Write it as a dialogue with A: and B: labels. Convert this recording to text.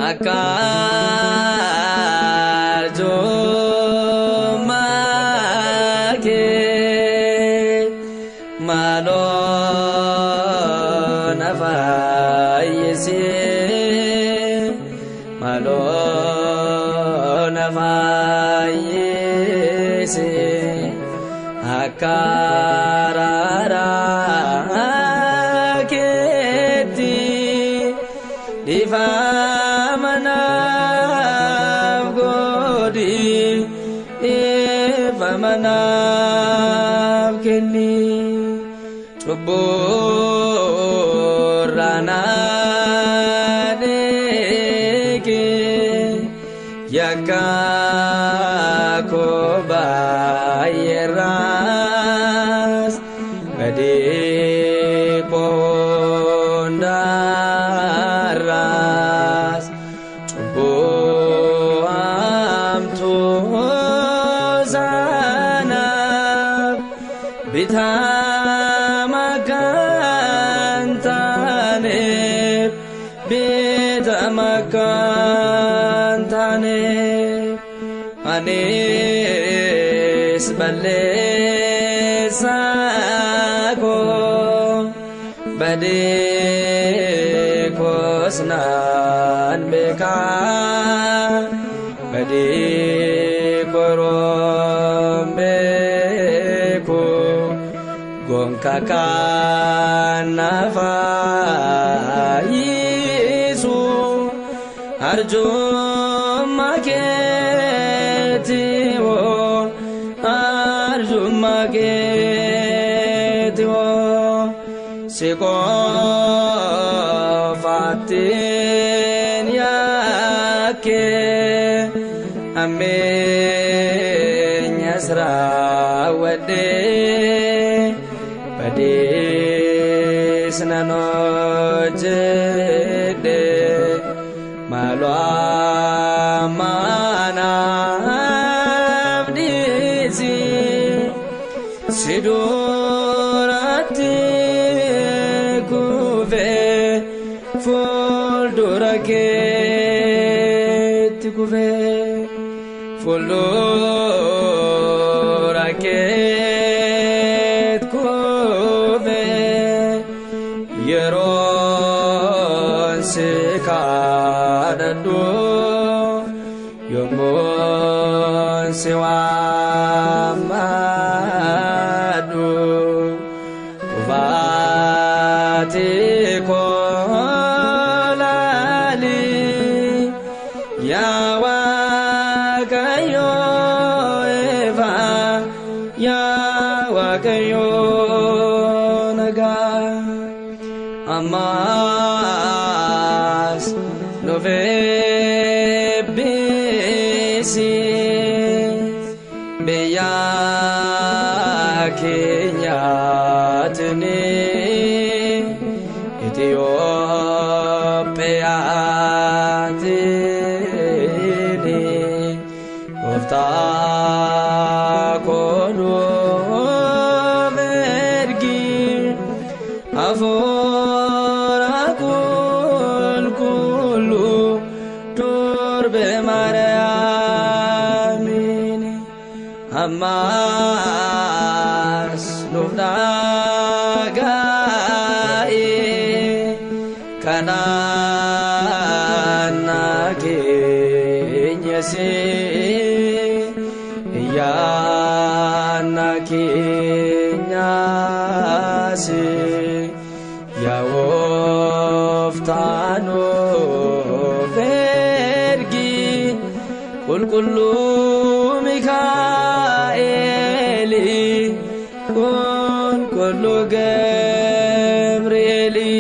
A: Akka kee maaloo na fayyisi, maaloo na fayyisi, akka araara keetti dhiifama naaf godhi, dhiifama naaf kenni, cubburraa na dhiqi, yakka koo baay'eerraas badii koo hundarraas cubbuu hamtuu sanaaf bitama kan taaneef, bitama kan taaneef, anis balleessaa koo badii koos naan beekaa, badii koroon beeku gonka kan na fayyisu arjummaa keeti hoo, arjummaa keeti hoo, si qofaattiin yakkee ammeenyas raawwadhee badees nan hojjedhe, maaloo ammaanaaf dhiisi, si duratti kufee, fuuldura keetti kufee, fuuldura keetti kufee, yeroon si kadhadhu, yommuun si waammadhu, kufaatii koo laali, yaa Waaqayyo ifa, yaa Waaqayyo nagaa, ammas nuuf eebbisi, biyya keenyaatini Itoophiyaatini, gooftaa koo nuuf ergi hafuura qulqulluu durbe Maariyaamiin, ammas nuuf dhaga'i kadhannaa keenyas, iyyaanna keenyas, yaa gooftaa nuuf ergi qulqulluu Mikaa'eli, qulqulluu Gabri'eeli.